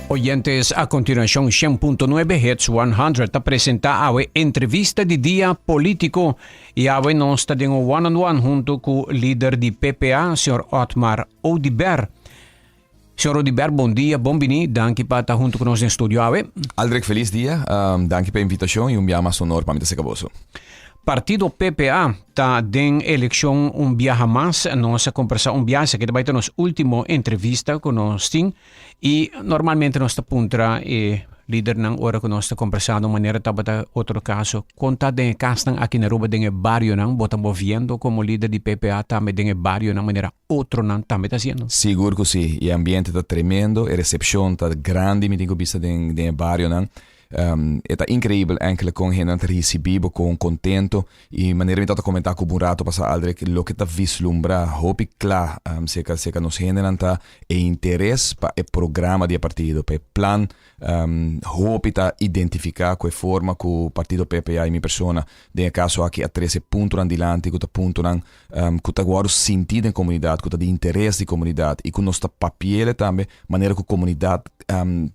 Oyentes, a continuacion 100.9 Hits 100 ta presenta awe entrevista di dia politico y awe nos ta den un one on one hunto cu lider di PPA, señor Otmar Oduber. Señor Oduber, bon dia, bon bini, danki pa ta hunto cu nos den studio awe. Aldrich, feliz dia. Danki pa e invitacion y un biaha mas honor pa mi ta seca boso. Partido PPA ta den eleccion un biaha mas. Nos a combersa un biaha, esaki ta bay ta nos ultimo entrevista cu nos tin. Y normalmente nos ta puntra e lidernan ora cu nos ta combersando manera tabata otro caso, con ta den e casnan aki na Aruba, den e barionan, bo ta moviendo como lider di PPA tambe den e barionan manera otronan tambe ta haciendo? Sigur cu si, e ambiente ta tremendo, e recepcion ta grandi mi tin cu bisa den den e barionan. E ta increibel enkele con hendenan ta ricibi bo con contento y manera mi tabata comenta cu bo un rato pasa Aldrich, loke ta vislumbra hopi cla cerca cerca nos hendenan ta e interes pa e programa di e partido, pa e plan. Hopi ta identifica cu e forma cu partido PPA y mi persona den e caso aki a trece puntonan dilanti cu ta puntonan cu ta wordo sinti den comunidad, cu ta di interes di comunidad y cu nos ta papiele tambe manera cu comunidad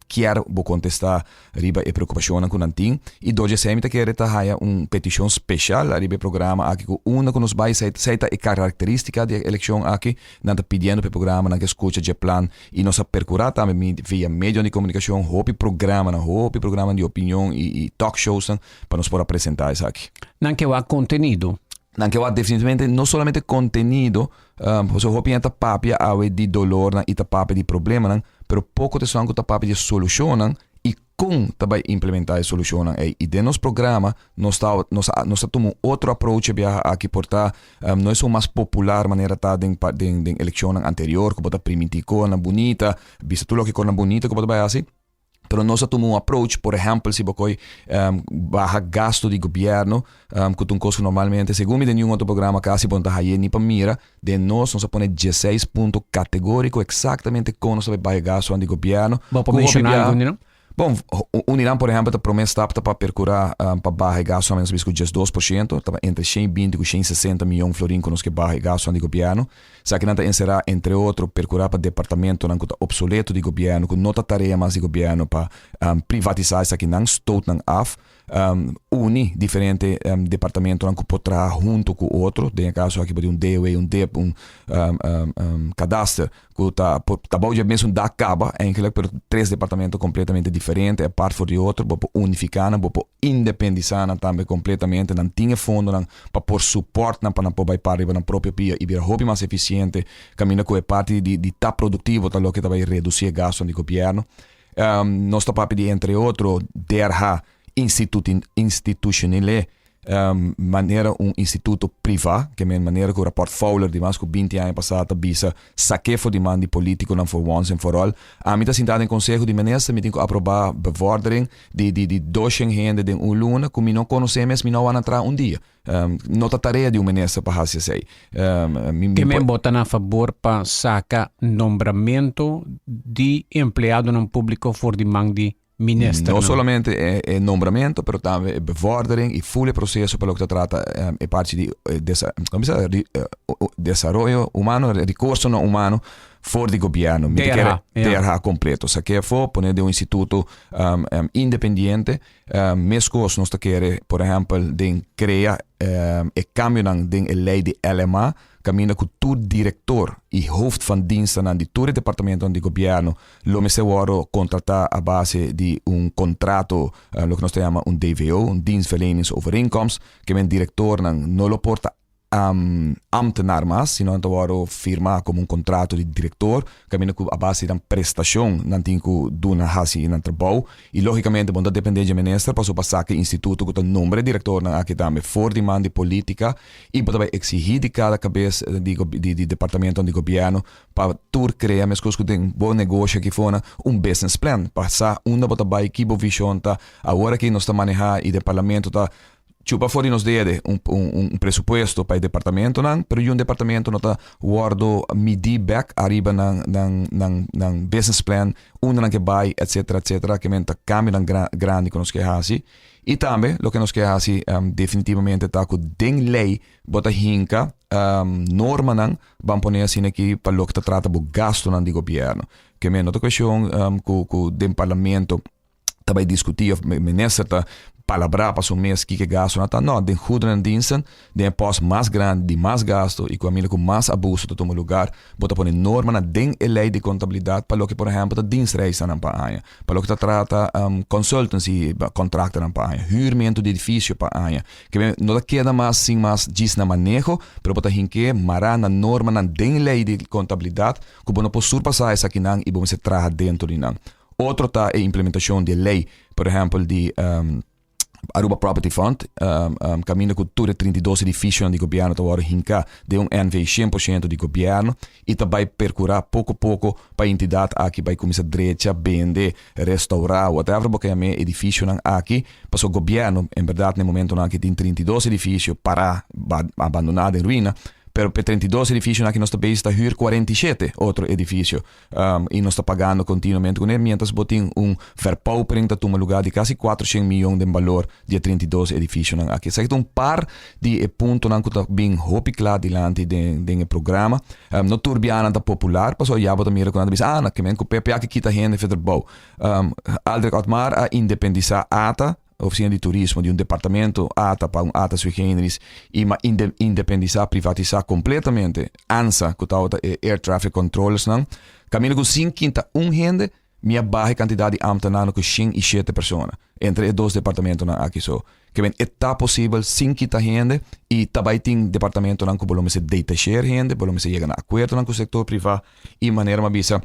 kier bo contesta riba e preocupacionnan cu nan tin. Y dor dje esey mi ta kere ta haya un peticion special ariba e programa aki cu unda cu nos bay esey ta e caracteristica di e eleccion aki, nan ta pidiendo pa e programa, nan ke scucha dje plan y nos a percura tambe mi via medionan di comunicacion hopi programanan, hopi programanan di opinion y talk showsnan pa nos por a presenta esaki. Nan ke wak contenido. Nan ke wak definitivamente no solamente contenido, pasobra hopi hende ta papia awe di dolornan y ta papia di problemanan, pero poco ta esun cu ta papia di e solucionnan y con ta bay implementa e solucionnan ey. Y den nos programa nos ta nos a nos a tuma un otro approach e biaha aki por ta no esun mas popular manera ta den den den eleccionnan anterior cu bo ta priminti conan bunita, bisa tur loke conan bunita cu bo ta bay haci. Pero nos a tuma un approach, por ehempel si bo koy baha gasto di gobierno, ku ta un kos ku normalmente segun mi den niun otro programa kasi bo no ta haye ni pa mira, den nos nos a pone dieseis punto kategoriko eksaktamente kon nos ta bai baha gastonan di gobierno. Bo por menshoná algun di nan? Bon, un di nan por ehempel ta prome stap ta pa perkurá pa baha e gastonan nos a bisa ku 12%, ta entre 120 ku 160 miyon florin ku nos ke baha e gastonan di gobierno. Esakinan ta enserá, entre otro, perkurá pa departamentonan ku ta opsoleto di gobièrnu, ku no ta tarea mas di gobièrnu pa privatisá esakinan, stoot nan af, uni diferente departamentonan ku por traha huntu ku otro, den e kaso aki por tin un DOW, un dip, un kadaster ku ta por ta bou dje mesun dak kaba eigenlijk, pero tres departamento kompletamente diferente apart for di otro, bo por unifiká nan, bo por independisá nan tambe kompletamente, nan tin e fondonan pa por support nan pa nan por bai para riba nan propio pia y bira hopi mas eficiente caminda cu e parti di di ta productivo ta loke ta bai reduci e gastonan di gobierno. Nos ta papia di entre otro DRH institutionele manera un instituto priva ke men manera cu rapport Fowler di mas cu 20 aña pasa ta bisa Sak'é for di man di politiconan for once and for all. Ami ta sinta den conseho di minister, mi tin cu aproba bevordering di di di doshen hende den un luna cu mi no conoce mes, mi no wou nan traha un dia. No ta tarea di un minister pa haci esey. Mi mi Ke men bo ta na fabor pa saca nombramento di empleadonan publico for di man di ministernan. No solamente e e nombramento, pero tambe e bevordering y full e proceso pa loke ta trata e parti di desa como bisa desaroyo humano, recursonan humano for di gobierno. Mi ta kere DRH, DRH completo. Saké afó, pone den un instituto independiente. Mescos nos ta kere, por ehempel, den crea e cambionan den e ley di LMA, caminda cu tur director y hoofd van dienstennan di tur e departamentonan di gobierno lo mester wòrdu kontratá a base di un kontrato, loke nos ta yama un DVO, un dienstverleningsovereenkomst, ke men direktornan no lo por ta ámtenar mas, sino nan ta wòrdu firmá komo un kontrato di direktor, kaminda ku a base di nan prestashon nan tin ku duna hasi nan trabou. I lógikamente bo no ta dependé dje minister pasobra pa saka e instituto ku ta nombra e direktornan aki tambe for di man di polítika i bo ta bai eksigí di kada kabes di di departamentonan di gobièrnu Pa tur krea meskos ku den bo negoshi aki fona un business plan pa sa unda bo ta bai, ki bo vishon ta. Awor aki nos ta maneha i den parlamento ta chupa for di nos dede un un presupuesto pa e departamentonan, pero yun departamento no ta wordo midi bek ariba nan nan nan nan business plan, unda nan ke bai etcetera etcetera. Ke men ta kambionan grandi ku nos ke hasi. I tambe loke nos ke hasi definitivamente ta ku den lei bo ta hinka normanan ban pone asina aki pa loke ta trata bo gastunan di gobièrnu. Ke men no ta kueshon ku ku den parlamento ta bai diskutí òf minister ta palabrá pa su mes kiko e gastunan ta. No, den goederendiensten den e pòst mas grandi di mas gastu i ku a mira ku mas abuso ta tuma lugar bo ta pone normanan den e lei di kontabilidat pa loke por ehèmpel ta dienstreisnan pa aña. Pa loke ta trata consultancy contractonan pa aña, huurmento di edificio pa aña. Ke no ta keda mas sin mas djis na maneho, pero bo ta hink'é mará na normanan den ley di contabilidad cu bo no por surpasá esakinan y bo mester traha dentro di nan. Otro ta e implementacion di e ley, por ehempel di Aruba Property Fund, kaminda ku tur e 32 edifisionan di gobièrnu ta wòrdu hinká den un NV 100% di gobièrnu i ta bai perkurá poko poko pa e entidat aki bai kuminsá drecha, bende, restourá, whatever bo ke yam'é edifisionan aki, pasobra gobièrnu en bèrdat na e momentunan aki tin 32 edifisio pará, abandoná den ruina, pero pa e 32 edifisionan aki nos ta bezig ta hür 47 otro edifisio. I nos ta pagando kontinuamente kuné miéntras bo tin un verpaupering ta tuma lugá di kasi 400 miyon den balor di e 32 edifisionan aki. Esaki ta un par di e puntonan ku ta bin hopi kla dilanti den den e programa. No tur bianan ta popular pasobra ya bo ta mira ku nan ta bisa, ah, na kimen ku PPA ke kita hende verder bou. Aldrich Otmar a independisá ata. Oficina di Turismo di un departamento ata pa un ata sui generis y ma independisa, privatisa completamente ANSA cu tabata e air traffic controllers nan. Caminda cu sin kinta un hende mi a baha e cantidad di ambtenarnan cu 107 persona entre e dos departamentonan aki. So ke men e ta posibel sin kita hende y ta bay tin departamentonan cu bo lo mester detacheer hende, bo lo mester yega na acuerdonan cu sector priva y manera mi a bisa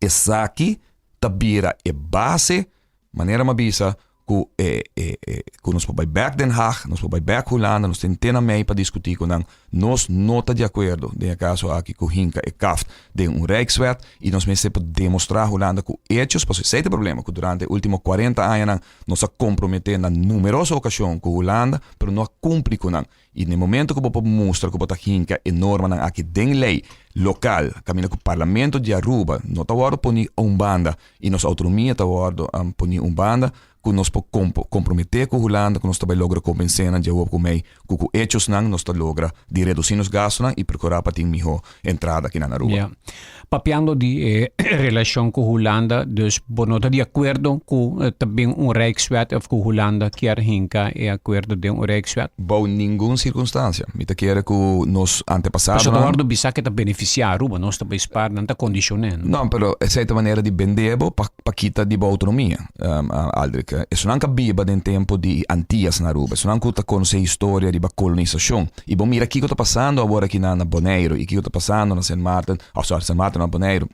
esaki ta bira e base. Manera mi a bisa ku e e e ku nos por bai bèk Den Haag, nos por bai bèk Hulanda, nos tin te na mei pa diskutí ku nan. Nos no ta di akuerdo den e kaso aki ku hinka e kaft den un Rijkswet i nos mester por demostrá Hulanda ku hechos, pasobra esei ta e problema, ku durante e último kuarenta añanan nos a komprometé na numeroso okashon ku Hulanda, pero no a kumpli ku nan. I na e momento ku bo por mustra ku bo ta hinka e normanan aki den lei lokal, kaminda ku Parlamento di Aruba no ta wòrdu poni un banda i nos outonomia ta wòrdu poni un banda, ku nos por komprometé ku Hulanda ku nos ta bai logra kompensé nan djawob ku mei ku ku echosnan nos ta logra di redusí nos gastunan i prokurá pa tin mihó entrada aki na Aruba. Ya. Papiando di e relashon ku Hulanda, dus bo no ta di akuerdo ku ta bin un Rijkswet of ku Hulanda kier hinka e akuerdo den un Rijkswet? Bou ningun sirkunstansia. Mi ta kere ku nos antepasadonan. Pasobra ta wòrdu bisa ku ta benefisiá Aruba, nos ta bai spaar, nan ta kondishoné, no? No, pero esei ta manera di bende bo pa pa kita di bo outonomia, Aldrich. Esunnan ku a biba den tempu di Antias na Aruba, esunnan ku ta konosé historia riba kolonisashon, I bo mira kiko ta pasando awor aki na Boneiru i kiko ta pasando na Sint Maarten, of sorry, Sint Maarten no, Boneiru,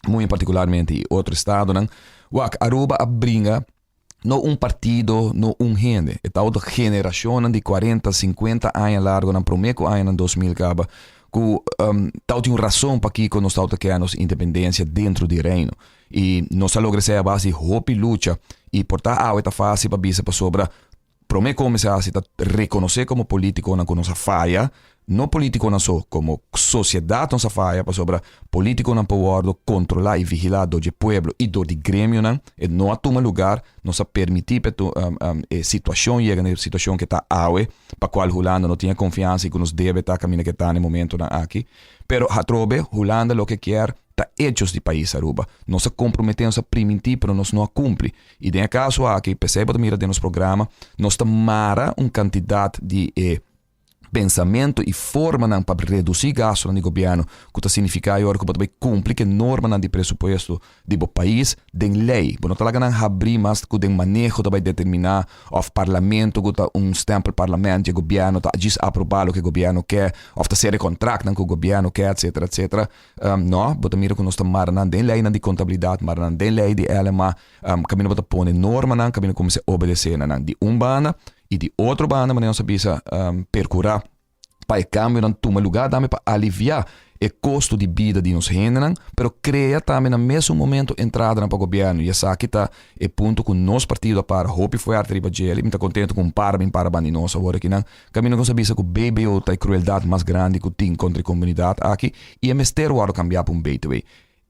muy particularmente i otro estadonan. Wak, Aruba a bringa no un partido, no un hende. E tabata generacionnan di 40, 50 aña largo nan prome cu añanan 2000 caba, cu tabatin un razon pakico nos tabata kea nos independencia dentro di Reino. I nos a logra esey a base di hopi lucha i por ta awe ta facil pa bisa pasobra Prome ku mester hasi ta rekonosé komo polítikonan ku nos a faya, no polítikonan so, komo sosiedat nos a faya pasobra polítikonan por wòrdu kontrolá i vigilá dor dje pueblo i dor di gremionan. E no a tuma lugar, nos a permití pa e situashon yega na e situashon ke ta awe, pa kual Hulanda no tin e konfiansa i ku nos debe ta kaminda ke ta na e momentunan aki. Pero atrobe Hulanda loke kier ta hechos di pais Aruba. Nos a compromete, nos a priminti, pero nos no a cumpli. Y den e caso aki, p'esey bo ta mira den nos programa, nos ta mara un cantidad di e pensamento y formanan pa reduci gastonan di gobierno, cu ta significa e ora cu bo ta bay cumpli cu e normanan di presupuesto di bo pais den ley. Bo no ta laga nan habri mas cu den maneho ta bay determina of parlamento cu ta un stempel parlament di e gobierno ta djis aproba loke e gobierno ke of ta cera e contractnan cu gobierno ke, etcetera, etcetera. No, bo ta mira ku nos ta mara nan den leinan di kontabilidat, mara nan den lei di LMA, kaminda bo ta pone normanan, kaminda kuminsá obedesé na nan di un banda i di otro banda manera nos a bisa perkurá pa e kambionan tuma lugá tambe pa aliviá e kosto di bida di nos hendenan, pero krea tambe na mesun momento entradanan pa gobièrnu i esaki ta e punto ku nos partido a para hopi fuerte riba djel i mi ta kontento ku un par a bin para banda di nos awor akinan. Kaminda ku nos a bisa ku BBO ta e krueldat mas grandi ku tin kontra e komunidat aki i e mester wòrdu kambiá pa un BTW.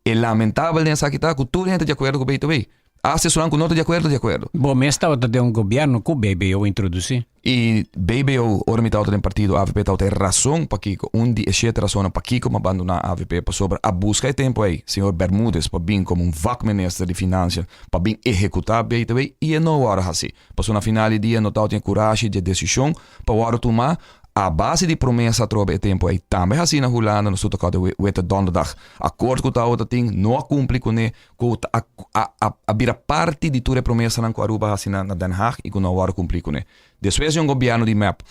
E lamentabel den esaki ta ku tur hende ta di akuerdo ku BTW. Hasta esunnan ku no ta di akuerdo, di akuerdo. Bo mes tabata den un gobièrnu ku BBO introdusí. I BBO, ora mi tabata den partido avp, tabata e rason pakiko, un di e shete rasonnan pakiko mi a bandoná avp, pasobra a buska e tempu ei señor Bermudez pa bin komo un vakminister di finansia pa bin ehekutá BTW i e no wòrdu hasí. Pasobra na final di dia no tabatin e kurashi di e desishon pa wòrdu tumá a base di promesa atrobe e tempu ei tambe hasí na Hulanda, nos tur ta kòrda e Witte Donderdag akkoord ku tabata tin, no a kumpli kuné. Ku ta a a a bira parti di tur e promesanan ku Aruba a hasi na na Den Haag i ku no a wòrdu kumplí kuné. Despues di un gobièrnu di mep,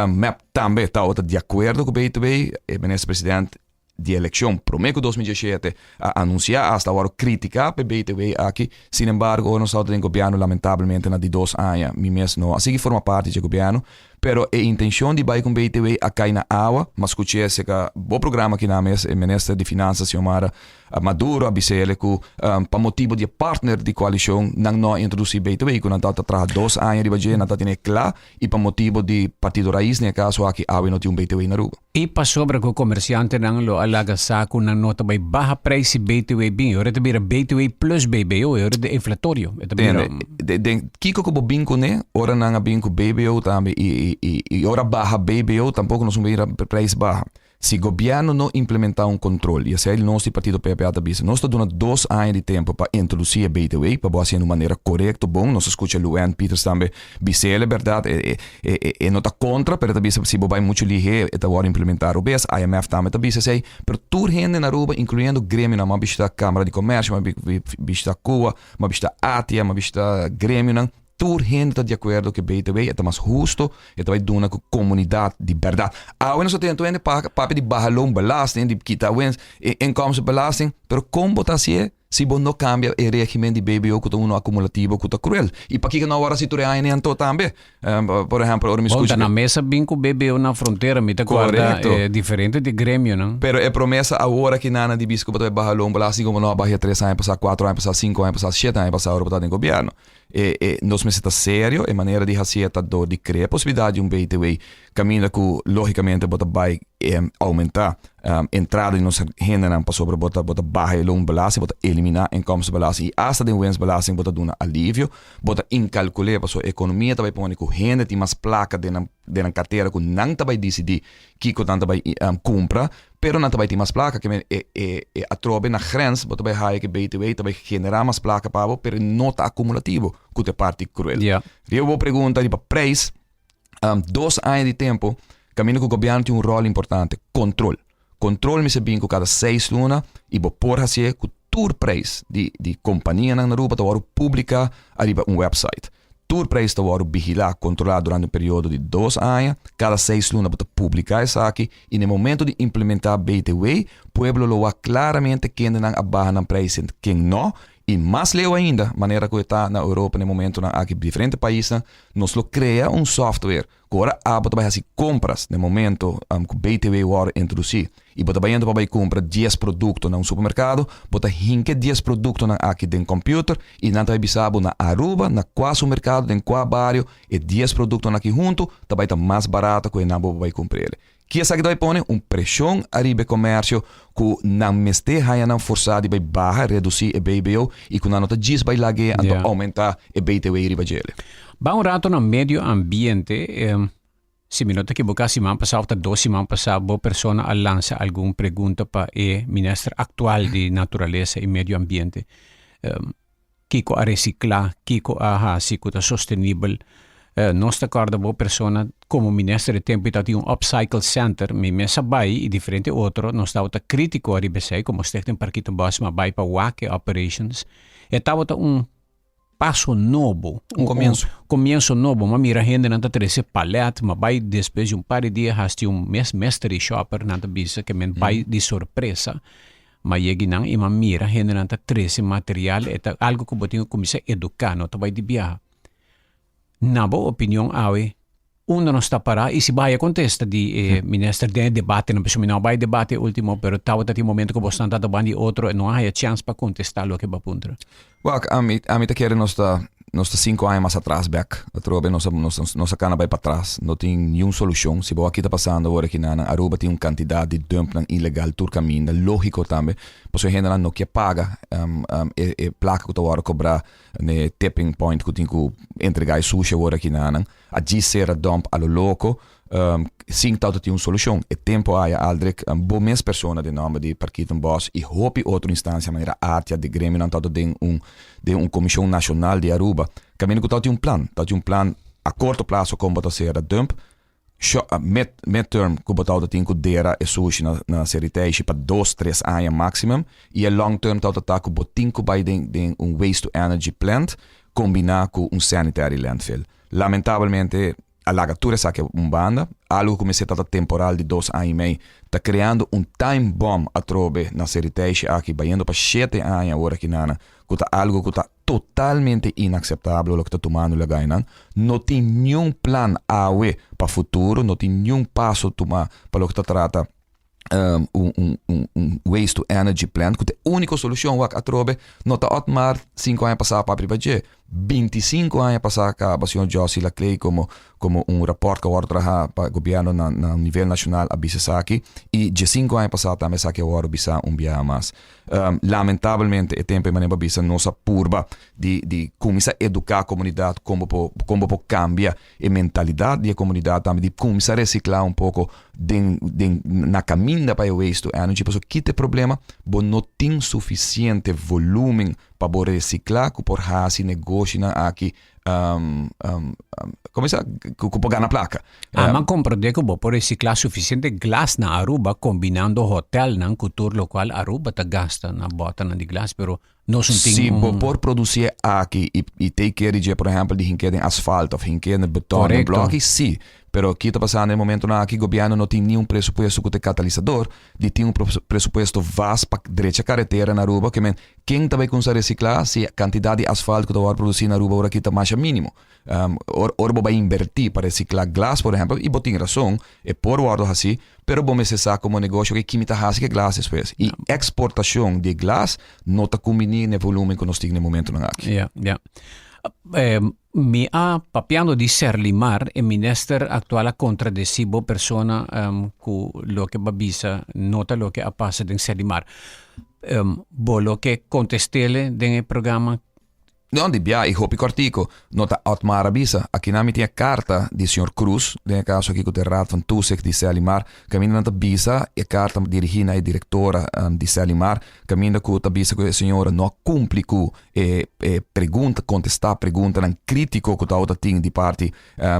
mep tambe tabata di akuerdo ku BTW, e minister president di elekshon promé ku 2017 a anunsiá asta a wòrdu kritiká pa e BTW aki. Sin embargo ora nos tabata den gobièrnu lamentablemente na di dos aña mi mes no a sigui forma parti dje gobièrnu. Pero e intencion di bay cu BTW a cay na awa, ma scuché acerca bo programa aki na mes, e minister di Finanzas Xiomara Maduro a bisele cu pa motibo di e partner di coalicion nan no a introduci BTW, cu nan tabata traha dos aña riba dje, nan ta tene cla y pa motibo di Partido Raiz den e caso aki awe no tin un BTW na Aruba. I pasobra ku komersiantenan lo a laga sa ku nan no ta bai baha preis si BTW bin, e ora ta bira BTW plus BBO, e ora ta inflatorio. E ta bira. Tende, den kiko ku bo bin kuné, ora nan a bin ku BBO tambe i i i ora baha BBO tampoko nos no bira preis baha. Si gobièrnu no implementá un kontrol, i esei nos di partido PPA ta bisa, nos ta duna dos aña di tempu pa introdusí e BTW, pa bo hasié na un manera korekto, bon, nos a skucha Luann Pieters tambe bis'é e bèrdat, e E e no ta kontra, pero e ta bisa si bo bai muchu lihé e ta wòrdu implementá robes. IMF tambe ta bisa esei. Pero tur hende na Aruba, inkluyendo gremionan, mi a bishitá Kámara di Komèrsio, mi a bishitá CUA, mi a bishitá ATIA, mi a bishitá gremionan, tur hende ta di akuerdo ku e BTW e ta mas husto, e ta bai duna ku komunidat di bèrdat. Awe nos ta tene tur hende papia di baha loonbelasting, di kita wens, inkomstenbelasting, pero kon bo ta hasié? Si bo no cambia e regimen di BBO cu ta uno acumulativo cu ta cruel. Y pakico no awor haci tur e aña ni anto tambe? Por ehempel, ora mi Bon, scucha ta na mesa bin cu BBO na frontera, mi ta corda Correcto. e diferente di gremionan. Pero e promesa awor aki nana di bisa cu bo ta bay baha loonbelasting como no a baha tres aña pasa, cuatro aña pasa, cinco aña pasa, siete aña pasa ora bo ta den gobierno. E, e, nos mester ta serio, e manera di hacié ta door di crea e posibilidad di un BTW caminda cu logicamente bo ta bay aumenta entrada di nos hendenan pasobra bo ta bo ta baha e loonbelasting, bo ta elimina inkomstenbelasting y hasta den winstbelasting bo ta duna alivio, bo ta incalcule pasobra economia ta bay pone cu hende tin mas placa den nan den nan cartera cu nan ta bay dicidi kico nan ta bay cumpra, pero nan ta bay tin mas placa ke men e e e atrobe na grens bo ta bay haya ke BTW ta bay genera mas placa pa bo pero no ta acumulativo cu ta e parti cruel. Riba bo pregunta riba prijs. 2 aña di tempo caminda cu gobierno tin un rol importante, control. Control mester bin cu cada 6 luna y bo por hacié cu tur prijs di di companianan na Aruba ta wordo publica ariba un website. Tur prijs ta wordo vigila, controla durante un periodo di 2 aña, cada 6 luna bo ta publica esaki y na e momento di implementa BTW, pueblo lo wak claramente kendenan a baha nan prijs en ken no. Y mas leu ainda, manera cu e ta na Europa na e momentonan aki, diferente paisnan, Nos lo crea un software cu ora abo ta bay haci compras na e momento cu BTW worde introduci y bo ta bayendo pa bay cumpra dies producto na un supermercado, bo ta hinca e dies productonan aki den computer y nan ta bay bisa bo na Aruba, na cua supermercado, den cua bario e dies productonan aki hunto ta bay ta mas barato cu enan bo bay cumpra ele. Ki esaki ta bai pone? Un preshon ariba e komersio ku nan mester haña nan forsá di bai baha, redusí e BBO i ku nan no ta djis bai lag'é anto oumentá e BTW riba djele. Ba un rato na medio ambiente, si mi no ta ekiboká siman pasá òf ta dos siman pasá bo persona a lansa algun pregunta pa e minister aktual di Naturalesa i Medio Ambiente. Kiko a resiklá, kiko a hasi ku ta sostenibel. Nos ta kòrda bo persona komo minister e tempu i tabatin un upcycle center, mi mes a bai i diferente otro, nos tabata kritiko ariba esei komo Stichting Parkietenbos a bai pa wak e operations. E tabata un paso nobo, Un komienso. Un komienso nobo. Mi a mira hendenan ta trese palet, mi a bai despues di un par di dia hasti un mes mystery shopper nan ta bisa ke men bai di sorpresa. Ma yegi nan i ma mira hendenan ta trese material, e ta algo ku bo tin ku kuminsá eduká, no ta bai di biaha. Na bo opinion awe, unda nos ta pará? I si bo haya kontesta di e minister den e debatenan, pasobra mi no a bai debate e ultimo, pero tabata tin momento ku bosnan tabata ban di otro e no a haya chèns pa kontestá loke bo a puntra. Wak, ami, ami ta kere nos ta. Nos ta 5 aña mas atras bek. Atrobe nos nos nos a cana bay patras. No tin niun solucion. Si bo aki ta pasando awor aki na Aruba tin un cantidad di dumpnan ilegal tur caminda. Logico tambe, pasobra e hendenan no kier paga e e placa cu ta wordo cobra n'e tipping point cu tin cu entrega e sushi awor aki na nan. A djis cera dump a lo loco. Sin tawata tin un solucion. E tempo aya Aldrich, bo mes persona den nomber di Parkietenbos y hopi otro instancia manera ATIA, di gremionan tawata den un den un comision nacional di Aruba. Caminda cu tawata tin un plan, tawata tin un plan a corto plazo con bo ta cera dump, mid mid term cu bo tawata tin cu dera e sushi na na Seriteishi pa dos tres aña maximum y e long term tawata ta cu bo tin cu bay den den un waste to energy plant combina cu un sanitary landfill. Lamentablemente a laga tur esaki un banda, algo cu mester ta temporal di dos aña y mei, ta creando un time bomb atrobe na Seriteishi aki bayendo pa shete aña awor aki nana, cu ta algo cu ta totalmente inaceptabel loke ta tumando lugar einan. No tin niun plan awe pa futuro, no tin niun paso tuma pa loke ta trata un, un, un, un waste to energy plant, ku ta e úniko solushon wak atrobe, no ta Otmar 5 aña pasá papia riba dje. 25 aña pasá kaba señor Jossy Laclay komo, komo un rapòrt ku a wòrdu trahá pa gobièrnu na, na nivel nashonal a bisa esaki i 15 aña pasá tambe esaki a wòrdu bisá un biaha mas. Lamentabelmente e tempu ei manera bo a bisa nos a purba di, di kuminsá eduká komunidat kon bo por, kon bo por kambia e mentalidat di e komunidat tambe di kuminsá resiklá un poko den den na kaminda pa e waste to energy pasobra kita e problema bo no tin sufisiente volumen pa bo resiklá ku por hasi negoshinan aki komo bisa ku por gana plaka. Ama komprondé ku bo por resiklá sufisiente glas na Aruba kombinando hotelnan ku tur lokual Aruba ta gasta na bòternan di glas pero Nos un tin Si bo un por producié aki y y take care di dje, por ehempel di hink'é den asfalto of hink'é den beton, den Correcto. bloki, si. Pero ki ta pasando e momentonan aki, gobierno no tin ni un presupuesto cu ta e catalisador di tin un presupuesto vast pa drecha caretera na Aruba. Ke men, ken ta bay cuminsa recicla si cantidad di asfalto cu ta worde produci na Aruba ora aki ta masha minimo? Ora ora bo bay inverti pa recicla glas, por ehempel, y bo tin razon, e por wordo haci, Pero bo mester sa komo negoshi oke kimi ta hasi ku e glas despues. I eksportashon di e glas no ta kumbiní na e volumen ku nos tin na e momentunan aki. Ya, ya. Mi a papiando di Serlimar, e minister aktual a kontradesí bo persona ku loke bo a bisa no ta loke a pasa den Serlimar. Bo lo ke kontest'é den e programa? No, di bia i hopi kòrtiku. No ta Otmar a bisa. Akinan mi tin e karta di señor Cruz, den e kaso aki ku ta e Raad van Toezicht di Selimar, kaminda nan ta bisa e karta dirigí na e direktora di Selimar, kaminda ku ta bisa ku e señora no a kumpli ku e e pregunta, kontestá preguntanan krítiko ku tabata tin di parti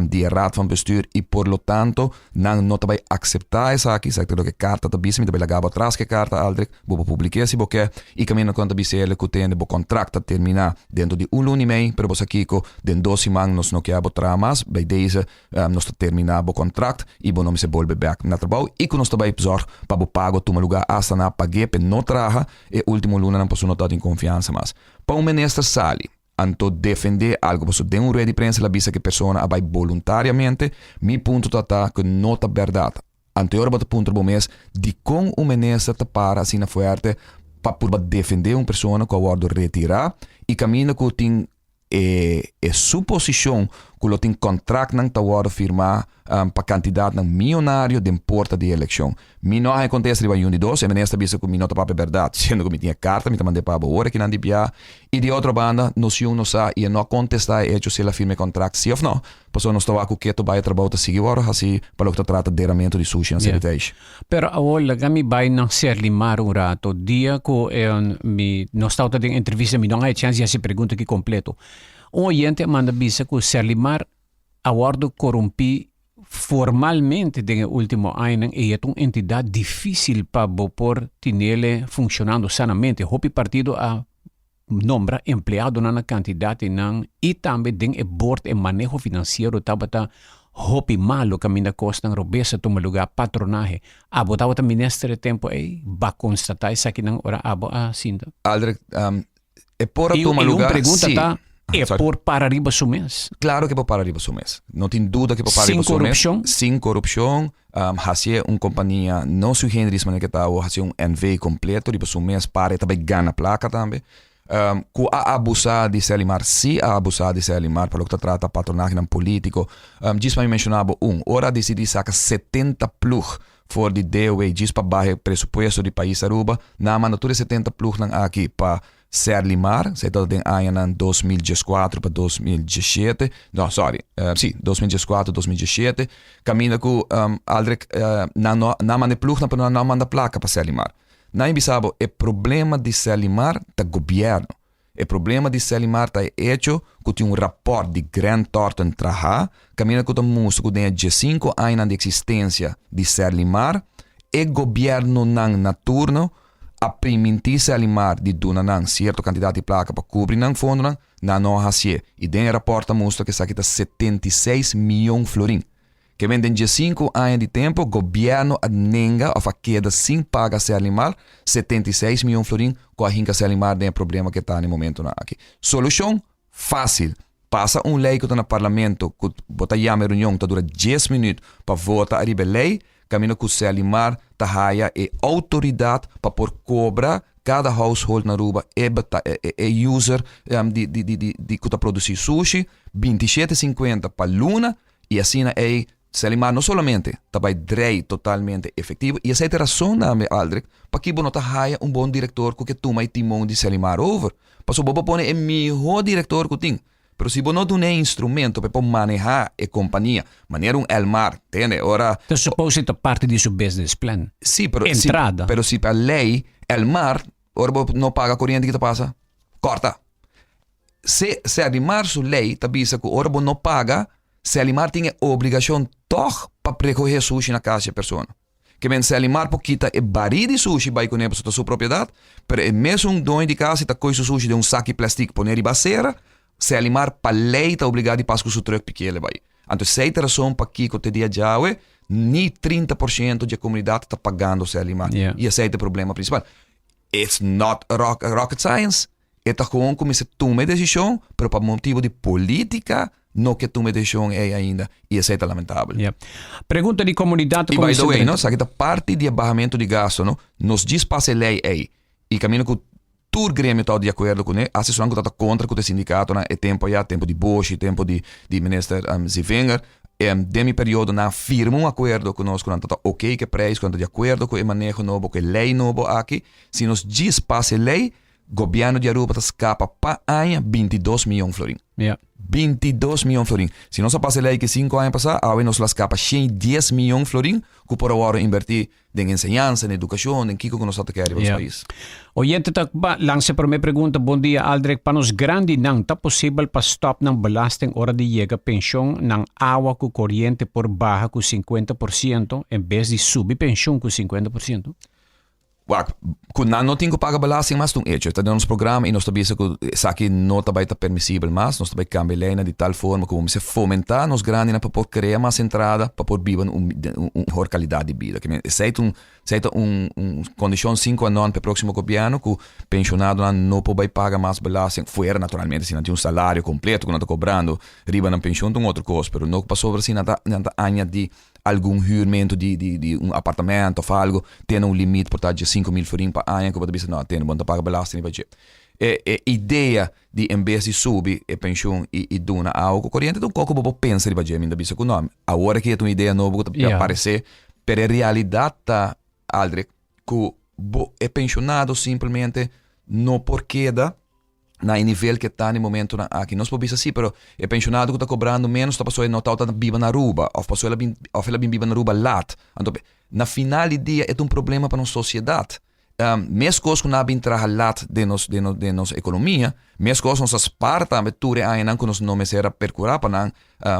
di e Raad van Bestuur i por lo tanto nan no ta bai akseptá esaki. Esaki ta loke e karta ta bisa. Mi ta bai laga bo atras ku e karta, Aldrich. Bo por publik'é si bo ke. I kaminda ku nan ta bisa el ku tende bo kontrakt ta terminá dentro di un luna i mei, pero bo sa kiko, den dos siman nos no ke bo traha mas, bij deze nos ta terminá bo kontrakt i bo no mester bolbe bèk na trabou i ku nos ta bai zòrg pa bo pago tuma lugá asta nan a pag'é p'e no traha e último lunanan pasobra no tabatin konfiansa mas. Pa un minister sali anto defendé algu pasobra den un rueda di prensa el a bisa ku e persona a bai boluntariamente, mi punto ta ta ku no ta bèrdat. Anto e ora bo ta puntra bo mes, dikon un minister ta para asina fuerte pa purba defendé un persona ku a wòrdu retirá i kaminda ku tin e e suposishon ku lo tin kontraktnan ta wòrdu firmá pa kantidatnan mionario den porta di elekshon? Mi no a haña kontesta riba yun di dos. E minister a bisa ku mi no ta papia bèrdat, siendo ku mi tin e karta, mi ta mand'é pa bo ora kinan di bia. I di otro banda, nos yun no sa i e no a kontestá e echo si el a firma e kontrakt sí òf no. Pasobra nos ta wak ku ketu bai e trabou ta sigui wòrdu hasi pa loke ta trata deramentu di sushi na Selitage. Pero awor laga mi bai na Serlimar un rato. Dia ku mi nos tabata den entrevista mi no a haña chèns di hasi pregunta aki kompleto. Un oyente a manda bisa ku Serlimar a wòrdu korumpí formalmente den e último añanan i e ta un entidat difísil pa bo por tinele funshonando sanamente. Hopi partido a Nombra empleadonan na kantidat di nan i tambe den e bord e maneho finansiero tabata hopi malo kaminda kosnan robes a tuma lugá, patronahe. Abo tabata minister e tempu ei? Ba konstatá esakinan ora abo a sinta? Aldrich, E por a tuma lugá, I un pregunta si. ta, e Sorry. por para riba su mes? Klaro ku e por para riba su mes. No tin duda ku e por para Sin riba su mes. korupshon? Sin korupshon. Hasié un kompania no sui generis manera ke ta awo, hasié un NV kompleto riba su mes para e ta bai gana plaka tambe. Ku a abusá di Serlimar, sí a abusá di Serlimar pa loke ta trata patronahenan polítiko. Djis pa mi menshoná bo un, ora a disidí saka 70 plug for di DOW djis pa baha e presupuesto di pais Aruba, nan a manda tur e 70 plugnan aki pa Serlimar, esei tabata den añanan 2014 pa 2017, no sorry, sí, 2014, 2017, kaminda ku Aldrich nan no nan a manda e plugnan pero nan no a manda plaka pa Serlimar. Nan a bisa bo e problema di Serlimar ta gobièrnu. E problema di Serlimar ta e echo ku tin un rapòrt di Grant Thornton traha kaminda ku ta mustra ku den e diesinku añanan di eksistensia di Serlimar e gobièrnunan na turno a primintí Serlimar di duna nan sierto kantidat di plaka pa kubri nan fondonan, nan no a hasié. I den e rapòrt ta mustra ku esaki ta 76 mion florin. Ke men den diesinku aña di tempu gobièrnu a nenga òf a keda sin paga Serlimar 76 mion florin ku a hinka Serlimar den e problema ku e ta na e momentunan aki. Solushon? Fásil. Pasa un lei ku ta na parlamento ku bo ta yama e reunion ta dura dies minüt pa vota ariba e lei, kaminda ku Serlimar ta haya e outoridat pa por kobra kada household na Aruba e e user di di di ku ta produsí sushi 27,50 pa luna. I asina ei Selimar no solamente ta bai drei totalmente efectivo, i esei ta e rason tambe, Aldrich, paki bo no ta haya un bon director cu ke tuma e timon di Selimar over. Pasobra bo por pone e miho director cu tin, pero si bo no dun'e e instrumento pa e por maneha e compania, manera un Elmar, tende, ora. Ta suppose ta parti di su business plan. Si, pero si, Entrada. pero si pa ley Elmar, ora bo no paga coriente ki ta pasa? Corta. Se Serlimar su ley ta bisa cu ora bo no paga, Serlimar tin e obligacion tog pa recoge sushi na cas di e persona. Ke men Serlimar por kita e bari di sushi bay cune pasobra ta su propiedad, pero e mesun doño di cas si ta coy su sushi den un saki plastic pone riba acera, Serlimar pa ley ta obliga di pas cu su truck pikele bay. Anto esey ta rason pakico te dia djawe ni 30% di e comunidad ta pagando Serlimar. Y esey ta e problema principal. It's not rocket science. E ta gewoon ku mester tuma e desishon, pero pa motibu di polítika no ke tuma e desishon ei ainda i esei ta lamentabel. Ja. Pregunta di komunidat I by the way, no, esaki ta parti di e bahamentu di gasto, no. Nos djis pasa e lei ei i kaminda ku tur gremio ta di akuerdo kuné, hasta esunnan ku tabata kontra ku e sindikatonan e tempu ayá, tempu di Boschi, tempu di di minister Zievinger, den mi periodo nan a firma un akuerdo ku nos ku nan tabata oké ku e preis, ku nan ta di akuerdo ku e maneho nobo, ku e lei nobo aki. Si nos djis pasa e lei, Gobierno di Aruba ta scapa pa aña 22 miyon florin. 22 miyon florin. Si nos a pasa e ley ki 5 aña pasa, awe nos lo a scapa 110 miyon florin cu por a worde inverti den enseñansa, den educacion, den kico cu nos ta ta kere pa nos pais. Oyente ta lansa e prome pregunta, Bon dia Aldrich, pa nos grandinan ta posibel pa stop nan belasting ora di yega pension nan awa cu coriente por baha cu 50% en bes di subi pension cu 50%? Wak, ku nan no tin ku paga belasting mas ta un echo. Ta den nos programa i nos ta bisa ku esaki no ta bai ta permisibel mas. Nos ta bai kambia leinan di tal forma ku bo mester fomentá nos grandinan pa por krea mas entrada pa por biba un un mehor kalidat di bida. Esei ta un esei ta un un kondishon sin qua non pa e próksimo gobièrnu ku penshonadonan no por bai paga mas belasting, fuera naturalmente si nan tin un salario kompleto ku nan ta kobrando riba nan penshon ta un otro kos, pero no pasobra si nan ta nan ta añadí algun huurmento di di di un apartamento of algo tene un limit por ta dje 5000 florin pa aña ku bo ta bisa no tene bo no ta paga belasting riba dje. E e idea di en bes di subi e penshun i i duna awa ku koriente ta un kos ku bo por pensa riba dje mi ta bisa ku no awor aki e ta un idea nobo ku ta aparesé pero e realidat ta Aldrich ku bo e penshonado simplemente no por keda na e nivel ke ta na e momentonan aki. Nos por bisa si, pero e penshonado ku ta kobrando ménos ta pasobra e no tabata biba na Aruba òf pasobra el a bin òf el a bin biba na Aruba lat. Anto na final di dia e ta un problema pa nos sosiedat. Meskos ku nan a bin traha lat den nos den nos den nos ekonomia, meskos nos a spar tambe tur e añanan ku nos no mester a perkurá pa nan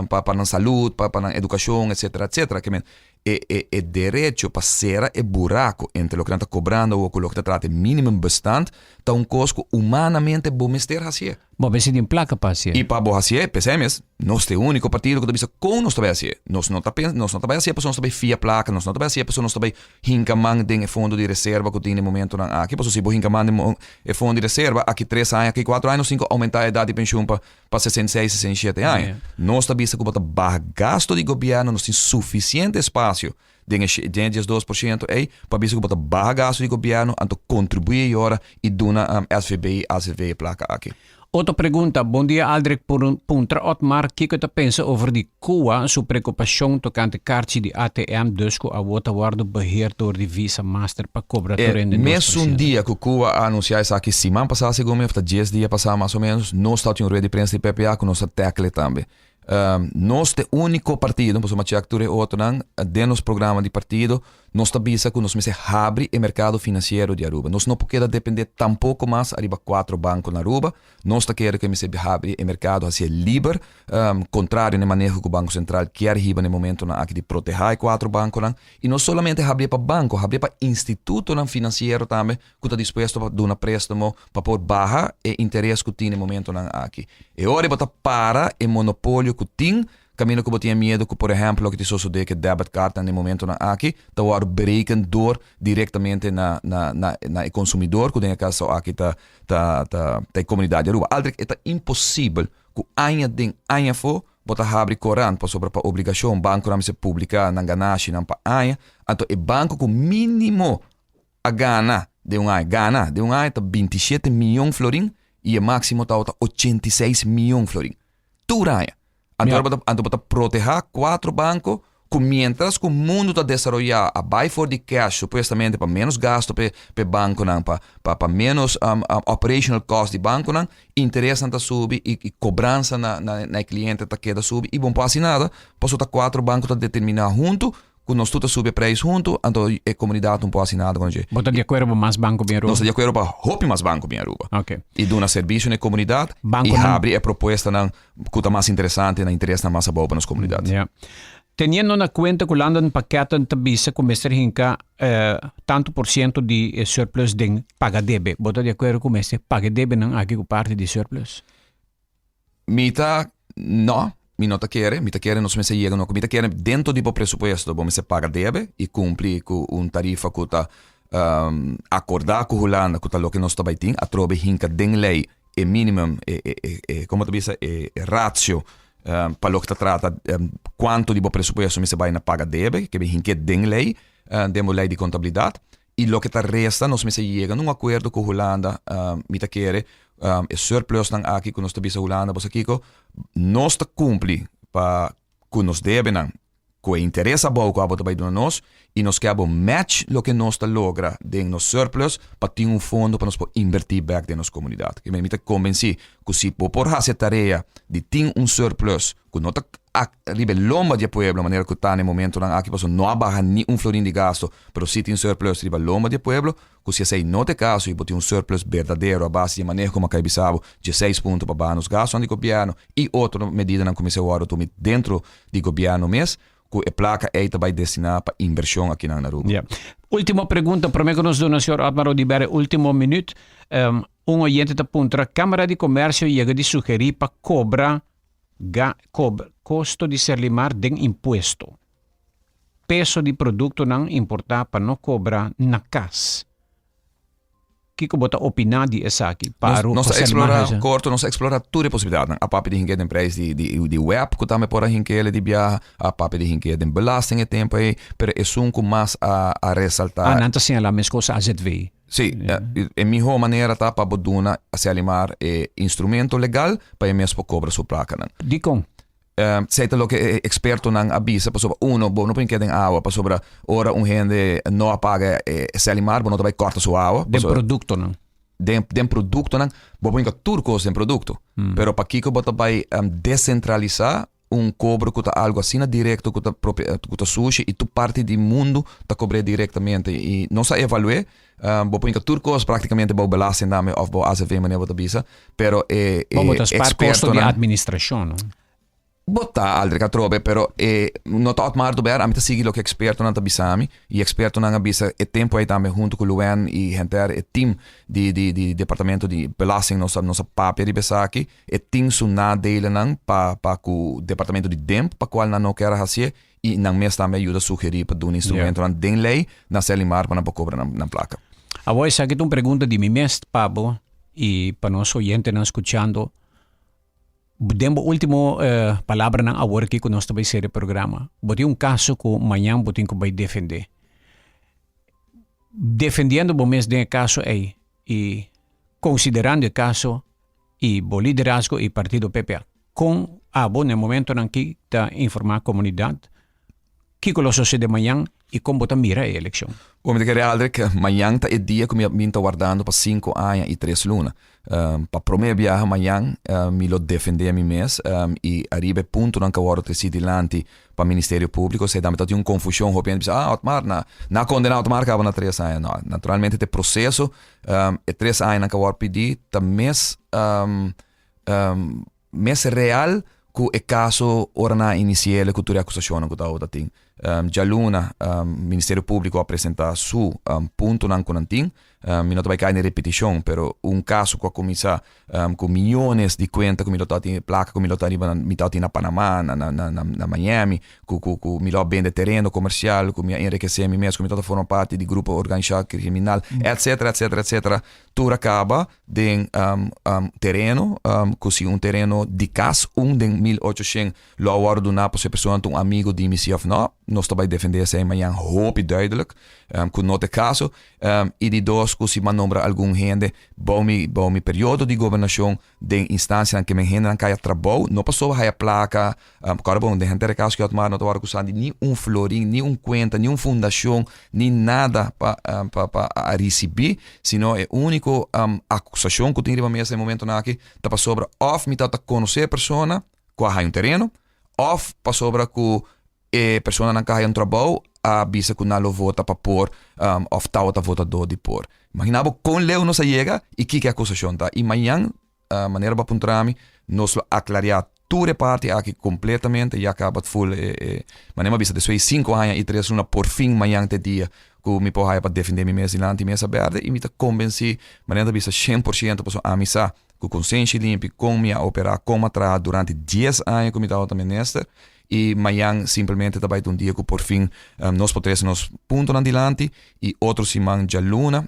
pa pa nan salud, pa pa nan edukashon, etsetera etsetera. Ke men e e e derecho pa sera e buraco entre loke nan ta cobrando awor cu loke ta trata e minimum bestand ta un cos cu humanamente bo mester hacié. Bo mester tin plaka pa hasié. I pa bo hasié, p'esei mes, nos ta e úniko partido ku ta bisa kon nos ta bai hasié. Nos no ta pensa, nos no ta bai hasié pasobra nos ta bai fia plaka, nos no ta bai hasié pasobra nos ta bai hinka man den e fondo di reserva ku tin den momentonan aki. Pasobra si bo hinka man den e fondo di reserva, aki tres aña, aki kuater aña nos tin ku oumentá edat di penshun pa pa 66, 67 aña. Nos ta bisa ku bo ta baha gasto di gobièrnu, nos tin sufisiente espasio den e den e 12% ei pa bisa ku bo ta baha gasto di gobièrnu anto kontribuí e ora i duna SVB i AZV e plaka aki. Otro pregunta, Bon dia Aldrich, por puntra Otmar kiko e ta pensa over di Cuba su preokupashon tokante karchi di ATM dus ku awor ta wòrdu beheerd dor di Visa Master pa kobra tur E hende dos por mesun siento. dia ku Cuba a anunsiá esaki siman pasá segun mi of ta dies dia pasá mas o ménos nos tabatin un rueda di prensa di PPA ku nos a tackle tambe. Nos ta e úniko partido, pasobra mi a chèk tur e otronan, den nos programa di partido, nos ta bisa ku nos mester habri e merkado finansiero di Aruba. Nos no por keda dependé tampoko mas ariba kuatro banko na Aruba. Nos ta kere ku e mester habri e merkado, hasié liber, kontrario na e maneho ku Banko Sentral kier hiba na e momentonan aki di protehá e kuatro bankonan. I no solamente habrié pa banko, habrié pa institutonan finansiero tambe ku ta dispuesto pa duna préstamo pa por baha e interes ku tin na e momentonan aki. E ora bo ta para e monopolio ku tin, kaminda ku bo tin e miedu ku por ehèmpel loke ta sosodé ku e debit cardnan na e momentonan aki ta wòrdu bereken dor direktamente na na na na e konsumidor ku den e kaso aki ta ta ta ta e komunidat di Aruba. Aldrich e ta imposibel ku aña den aña afó bo ta habri korant pasobra pa obligashon bankonan mester publiká nan ganashinan pa aña, anto e banko ku mínimo a gana den un aña, gana den un aña ta 27 miyon florin y e maximo tabata 86 miyon florin. Tur aña. Anto bo ta, anto bo ta proteha cuatro banco cu mientras cu mundo ta desaroya a bay for di cash supuestamente pa menos gasto p'e p'e banconan, pa pa pa menos operational cost di banconan, interesnan ta subi y y cobransa na na na e cliente ta keda subi y bo no por haci nada pasobra ta cuatro banco ta determina hunto Ku nos tur ta subi e preis huntu, anto e komunidat no por hasi nada ku dje. Bo ta di akuerdo pa mas banko bin Aruba? Nos ta di akuerdo pa hopi mas banko bin Aruba. Ok. I duna servisio na e komunidat i habri e propuestanan ku ta mas interesante na interesnan mas abou pa nos komunidat. Ya. Teniendo na kuenta ku Landen Pakketten ta bisa ku mester hinka tantu por siento di e surplus den paga debe, bo ta di akuerdo ku mester paga e debenan aki ku parti di surplus? Mi ta, no, mi no ta kere, mi ta kere nos mester yega no, mi ta kere dentro di bo presupuesto bo mester paga debe y cumpli cu un tarifa cu ta acorda cu Hulanda cu ta loke nos ta bay tin, atrobe hinca den ley e minimum, e, e, e, e, como ta bisa, e ratio pa loke ta trata cuanto di bo presupuesto mester bay na paga debe, ke bay hinke den ley, den bo ley di contabilidad. Y loke ta resta nos mester yega na un acuerdo cu Hulanda, mi ta kere e surplusnan aki cu nos ta bisa Hulanda, boso kico, nos ta cumpli pa cu nos debenan, cu e interes abou cu abo ta bay duna nos, y nos ke abo match loke nos ta logra den nos surplus pa tin un fondo pa nos por inverti bek den nos comunidad. Mi ta convenci cu si bo por haci e tarea di tin un surplus cu no ta riba e lomba di e pueblo manera cu ta na e momentonan aki pasobra no a baha ni un florin di gasto pero si tin surplus riba lomba di e pueblo cu si esey no ta e caso y bo tin un surplus berdadero a base di e maneho como a cay bisa bo dieseis punto pa baha nos gastonan di gobierno y otro medidanan cu mester wordo tumi dentro di gobierno mes cu e placa ey ta bay destina pa inversion akinan na Aruba. Ya. Ultimo pregunta prome cu nos duna señor Otmar Oduber e ultimo minuut. Un oyente ta puntra, Camara di Comercio yega di sugeri pa cobra Ga kobra kosto di Serlimar den impuesto. Peso di produktonan importá pa no kobra na kas. Kiko bo ta opiná di esaki pa Aruba? Nos ta eksplorá korto, nos ta eksplorá tur e posibilidatnan. A papia di hink'é den preis di di di web ku tambe por a hink'é di biaha, a papia di hink'é den belasting e tempu ei, pero esun ku mas a a resaltá. Ah, nan ta señalá meskos AZV. Sí, e mihó manera ta pa bo duna Selimar e instrumento legal pa e mes por kobra su plakanan. Dikon? Esei ta loke e ekspertonan a bisa pasobra uno, bo no por keda den awa pasobra ora un hende no a paga e Selimar bo no ta bai kòrta su awa. Den produktonan. Den produktonan, bo por hinka tur kos den produkto. Pero pakiko bo ta bai desentralisá Un kobro ku ta algu asina direkto ku ta propia ku ta sushi i tur parti di mundu ta kobr'é direktamente i nos a evalu'é bo por hinka tur kos praktikamente bou belasting tambe òf bou AZV manera bo ta bisa pero e Bo ta spar kosto di ekspertonan administrashon no? Bo ta, Aldrich, atrobe, pero e no ta Otmar Oduber, ami ta sigui loke expertonan ta bisa mi, y expertonan a bisa e tempo ey tambe hunto cu Luan y henter e team di di di departamento di belasting nos a nos a papia riba esaki, e tin su nadelenan pa pa cu departamento di DIMP pa cual nan no kier a hacié y nan mes tambe a yuda sugeri pa duna instrumentonan den ley na Selimar pa nan por cobra nan nan placa. Awor esaki ta un pregunta di mi mes pa bo y pa nos oyentenan scuchando. Den bo ultimo palabranan awor aki ku nos ta bai sera e programa, bo tin un kaso ku mañan bo tin ku bai defendé. Defendiendo bo mes den e kaso ei i konsiderando e kaso i bo liderazgo i partido PPA, kon abo na e momentonan aki ta informá komunidat Kiko lo sosede mañan i kon bo ta mira e elekshon? Bo mi ta kere Aldrich, mañan ta e dia ku mi a bin ta wardando pa sinku aña i tres luna. Pa prome biaha mañan mi lo defende mi mes i ariba e puntonan ku a wòrdu tresí dilanti pa Ministerio Públiko. Esei tambe ta tin un konfushon, hopi hende bisa, ah Otmar, na na kondena Otmar kaba na tres aña. No, naturalmente ta e proseso, e tres añanan ku a wòrdu pidí ta mes Mes real ku e kaso ora nan a inisi'el ku tur e akusashonnan ku tabata tin. Djaluna Ministerio Públiko a presentá su puntonan ku nan tin. Mi no ta bai kai den repetishon, pero un kaso ku a kuminsá ku miyones di kuenta ku mi lo tabatin, plaka ku mi lo tabatin mi tabatin na Panamá, na Miami, ku ku ku mi lo a bende tereno komersial, ku mi a enrikesé mi mes, ku mi tabata forma parti di grupo organisá kriminal, etcetera, etcetera, etcetera. Tur a kaba den tereno, ku si un tereno di kas un den 1800 lo a wòrdu duná pa su e persona ta un amigo di mi si òf nò, nos ta bai defendé esei mañan hopi duidelijk ku no ta e kaso. I di dos ku si mi a nombra algun hende bou mi bou mi periodo di gobernashon den instansianan ke men hendenan kaya trabou, no pasobra haya plaka, kòrda bon den henter e kaso ku Otmar no ta wòrdu akusá di ni un florin, ni un kuenta, ni un fundashon, ni nada pa pa pa a risibí, sino e úniko akusashon ku tin riba mesa e momentonan aki ta pasobra òf mi tabata konosé e persona ku a haya un tereno, òf pasobra ku E personanan ku a haya un trabou a bisa ku nan lo vota pa por òf tabata votadó di por. Imaginá bo kon leu nos a yega i kiko e akusashon ta. I mañan, manera bo a puntra mi, nos lo aklariá tur e parti aki kompletamente, ya kaba ful e e manera mi a bisa despues di sinku aña i tres luna porfin mañan ta e dia ku mi por haya pa defendé mi mes dilanti mesa bèrdè i mi ta kombensí, manera ta bisa 100% pasobra ami sa ku konsenshi limpi kon mi a operá, kon mi a traha durante dies aña ku mi tabata minister. I mañan simplemente ta bai ta un dia ku por fin nos por trese nos puntonan dilanti i otro siman djaluna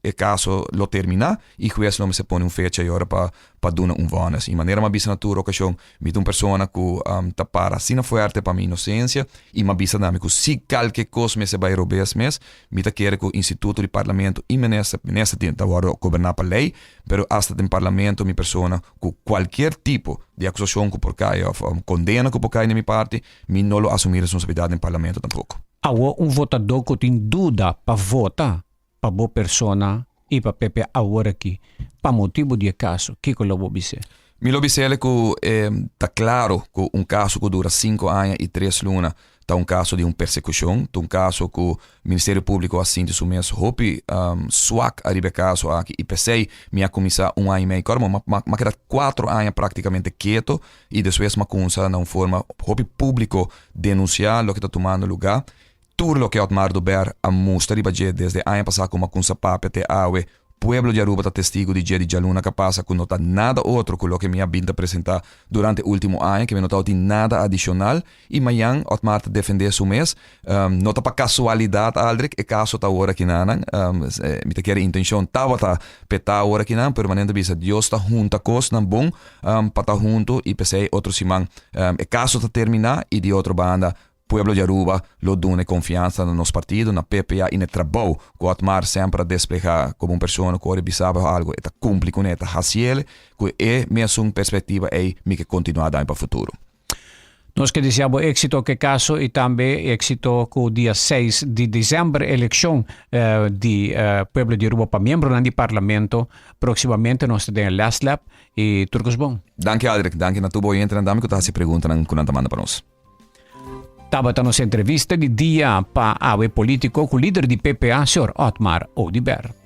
e kaso lo terminá i hues lo mester pone un fecha i ora pa pa duna un vònes. I manera mi a bisa na tur okashon mi ta un persona ku ta para asina fuerte pa mi inosensia i mi a bisa tambe ku si kalke kos mester bai robes mes mi ta kere ku instituto di parlamento i minister, minister tin ta wòrdu goberná pa lei pero asta den parlamento mi persona ku kualkier tipo di akusashon ku por kai òf kondena ku por kai na mi parti, mi no lo asumí responsabilidat den parlamento tampoko. Awor un votadó ku tin duda pa vota pa bo persona i pa PP awor aki pa motibu di e kaso, kiko lo bo bis'é? Mi lo bis'el ku ta klaro ku un kaso ku dura sinku aña i tres luna Ta un kaso di un persekushon, ta un kaso ku Ministerio Públiko a sinti su mes hopi swak ariba e kaso aki i p'esei mi a kuminsá un aña i mei kòrda bo mi a keda kuatro aña praktikamente keto i despues mi a kumsa na un forma hopi públiko denunsiá loke ta tumando lugá. Tur loke Otmar Oduber a mustra riba dje desde aña pasá ku mi a kumsa papia te awe Pueblo di Aruba ta testigo di dje di djaluna ka pasa ku no ta nada otro ku loke mi a bin ta presenta durante ultimo aña, ke mi no tabatin nada adishonal i mañan Otmar ta defende su mes. No ta pa kasualidat Aldrich, e kaso ta awor akinanan. Mi ta kere intenshon tabata p'e ta awor akinan, pero manera ta bisa Dios ta hunta kosnan bon pa ta huntu i p'esei otro siman e kaso ta termina i di otro banda Pueblo di Aruba lo duna e confiansa na nos partido, na PPA y na e trabou cu Otmar semper a desplega como un persona cu ora e bisa bo algo e ta cumpli cune, e ta haciele, cu e mesun perspectiva ey mi ke continua dami pa futuro. Nos ke desea bo exito cu e caso y tambe exito cu dia seis di december eleccion di pueblo di Aruba pa miembronan di parlamento. Proximamente nos ta den e last lap y tur cos bon. Danki Aldrich, danki na tur bo oyentenan tambe cu ta haci preguntanan cu nan ta manda pa nos. Tabata nos entrevista di dia pa awe politico cu lider di PPA, señor Otmar Oduber.